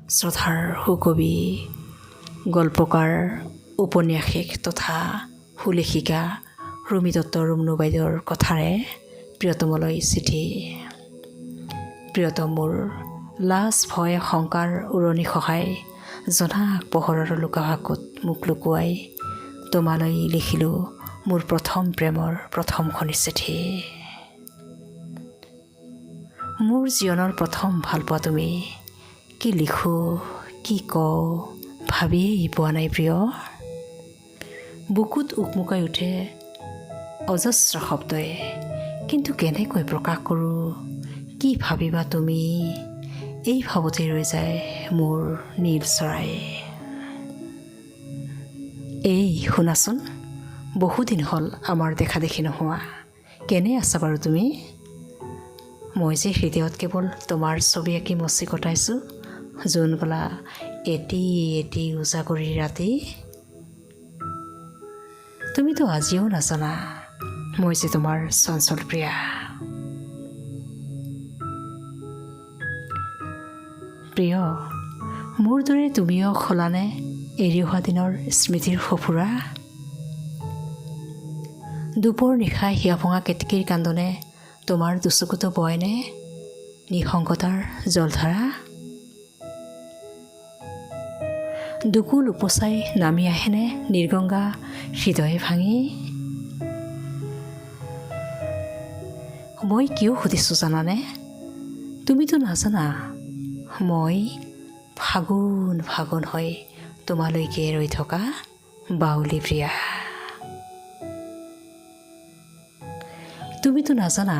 শ্ৰদ্ধাৰ সুকবি, গল্পকাৰ, উপন্যাসিক তথা সুলেখিকা ৰুমি দত্ত ৰুমনু বাইদেউৰ কথাৰে প্ৰিয়তমলৈ চিঠি। প্ৰিয়তম মোৰ, লাজ ভয় শংকাৰ উৰণি খহাই জোনাক পোহৰৰ লুকাভাকুত মোক লুকুৱাই তোমালৈ লিখিলোঁ মোৰ প্ৰথম প্ৰেমৰ প্ৰথমখনি চিঠি। মোৰ জীৱনৰ প্ৰথম ভালপোৱা তুমি। কি লিখোঁ কি কওঁ ভাবিয়েই পোৱা নাই প্ৰিয়। বুকুত উকমুকাই উঠে অজস্ৰ শব্দই, কিন্তু কেনেকৈ প্ৰকাশ কৰোঁ, কি ভাবিবা তুমি, এই ভাৱতেই ৰৈ যায় মোৰ নীল চৰাই। এই শুনাচোন, বহুদিন হ'ল আমাৰ দেখা দেখি নোহোৱা, কেনে আছা বাৰু তুমি? মই যে হৃদয়ত কেৱল তোমাৰ ছবি আঁকি মচি কটাইছোঁ জোনগলা এটি এটি উজাগৰী ৰাতি। তুমিতো আজিও নাজানা মই যে তোমাৰ চঞ্চল প্ৰিয়া। প্ৰিয়, মোৰ দৰে তুমিও খোলানে এৰি অহা দিনৰ স্মৃতিৰ সঁফুৰা? দুপৰ নিশা হিয়া ভঙা কেতেকীৰ কান্দোনে তোমাৰ দুচকুতো বয়নে নিসংগতাৰ জলধাৰা? দুকুল উপচাই নামি আহেনে নিৰ্গংগা হৃদয় ভাঙি? মই কিয় সুধিছোঁ জানানে? তুমিতো নাজানা মই ফাগুন ফাগুন হৈ তোমালৈকে ৰৈ থকা বাউলী প্ৰিয়া। তুমিতো নাজানা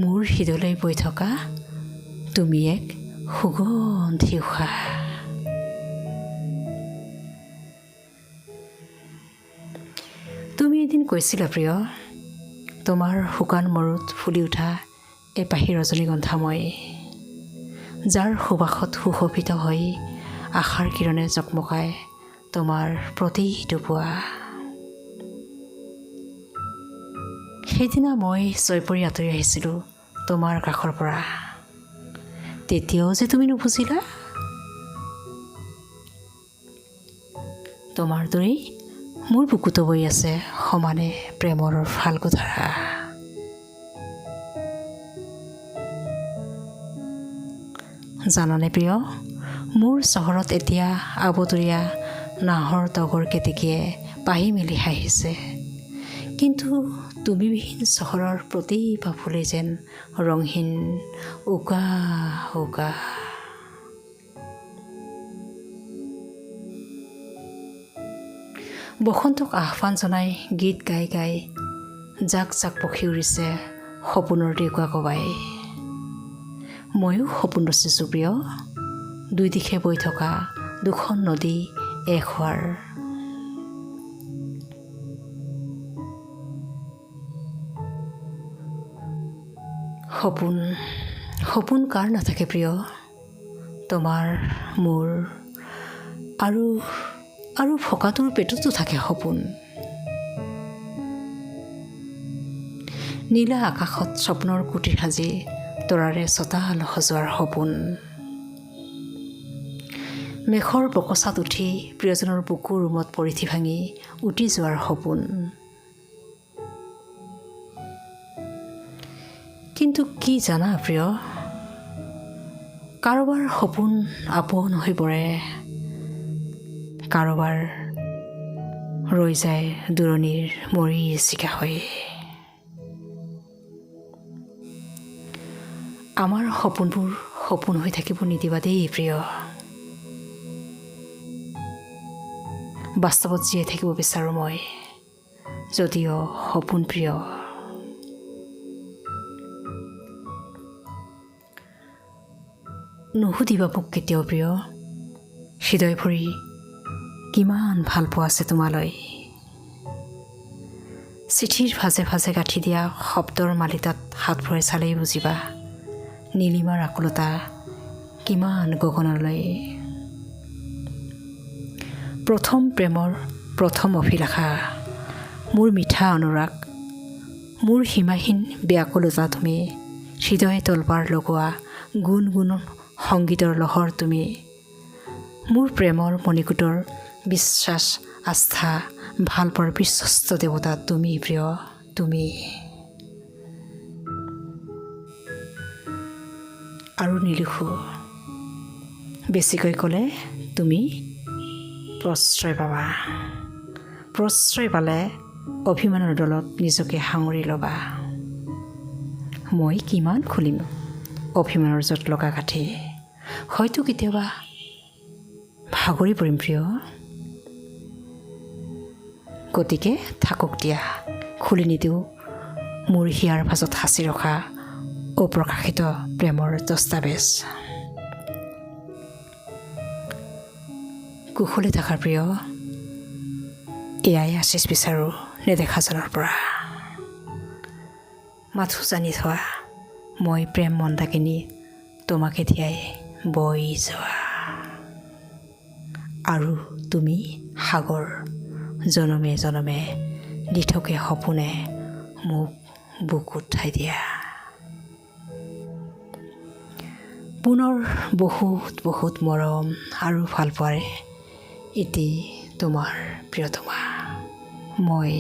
মোৰ হৃদয়লৈ বৈ থকা তুমি এক সুগন্ধি উশাহ। তুমি এদিন কৈছিলা প্ৰিয়, তোমাৰ শুকান মৰুত ফুলি উঠা এপাহি ৰজনীগন্ধা মই, যাৰ সুবাসত সুশোভিত হৈ আশাৰ কিৰণে জকমকাই তোমাৰ প্ৰতিটো পুৱা। সেইদিনা মই জয়পুৰি আঁতৰি আহিছিলোঁ তোমাৰ কাষৰ পৰা, তেতিয়াও যে তুমি নুবুজিলা। তোমাৰ দৰেই মোৰ বুকুতো বৈ আছে সমানে প্ৰেমৰ ফাল্গুধাৰা। জানানে প্ৰিয়, মোৰ চহৰত এতিয়া আবতৰীয়া নাহৰ তগৰ কেতেকীয়ে পাহি মেলি হাঁহিছে, কিন্তু তুমিবিহীন চহৰৰ প্ৰতিভা ফুলেই যেন ৰংহীন উকা উকা। বসন্তক আহ্বান জনাই গীত গাই গাই জাক জাক পক্ষী উৰিছে সপোনৰ ডেউকা কবাই। ময়ো সপোন ৰচিছোঁ প্ৰিয়, দুই দিশে বৈ থকা দুখন নদী এক হোৱাৰ। সপোন সপোন কাৰ নাথাকে প্ৰিয়, তোমাৰ মোৰ আৰু আৰু ভকাটোৰ পেটতো থাকে সপোন। নীলা আকাশত স্বপ্নৰ কুটিৰ সাজি তৰাৰে চোতাল সজোৱাৰ সপোন। মেঘৰ বকচাত উঠি প্ৰিয়জনৰ বুকুৰ ৰুমত পৰিধি ভাঙি উটি যোৱাৰ সপোন। কিন্তু কি জানা প্ৰিয়, কাৰোবাৰ সপোন আপোন হৈ পৰে, কাৰোবাৰ ৰৈ যায় দূৰণিৰ মৰিচিকা হৈ। আমাৰ সপোনবোৰ সপোন হৈ থাকিব নিদিবা দেই প্ৰিয়। বাস্তৱত জীয়াই থাকিব বিচাৰোঁ মই, যদিও সপোন প্ৰিয়। নুসুধিবা মোক কেতিয়াও প্ৰিয়, হৃদয় ভৰি কিমান ভালপোৱা আছে তোমালৈ। চিঠিৰ ভাজে ভাজে গাঁঠি দিয়া শব্দৰ মালিতাত হাত ভৰাই চালেই বুজিবা নীলিমাৰ আকুলতা কিমান গগনলৈ। প্ৰথম প্ৰেমৰ প্ৰথম অভিলাষা, মোৰ মিঠা অনুৰাগ, মোৰ সীমাহীন ব্যাকুলতা তুমি, হৃদয় তলপাৰ লগোৱা গুণ গুণ সংগীতৰ লহৰ তুমি, মোৰ প্ৰেমৰ মণিকূটৰ বিশ্বাস, আস্থা, ভালপোৱাৰ বিশ্বস্ত দেৱতা তুমি প্ৰিয়, তুমি। আৰু নিলিখোঁ। বেছিকৈ ক'লে তুমি প্ৰশ্ৰয় পাবা, প্ৰশ্ৰয় পালে অভিমানৰ দলত নিজকে সাঙুৰি ল'বা। মই কিমান খুলিম অভিমানৰ য'ত লগা কাঠি, হয়তো কেতিয়াবা ভাগৰি পৰিম প্ৰিয়। গতিকে থাকক দিয়া, খুলি নিদিওঁ মোৰ হিয়াৰ মাজত সাঁচি ৰখা অপ্ৰকাশিত প্ৰেমৰ দস্তাবেজ। কুশলে থাকাৰ প্ৰিয়, এয়াই আশিস বিচাৰোঁ নেদেখাজনৰ পৰা। মাথো জানি থোৱা, মই প্ৰেম মন্দাকিনী তোমাকে ধিয়াই বৈ যোৱা, আৰু তুমি সাগৰ, জনমে জনমে দিঠকে সপোনে মোক বুকুত ঠাই দিয়া। পুনৰ বহুত বহুত মৰম আৰু ভালপোৱাৰে ইতি তোমাৰ প্ৰিয়তমা মই।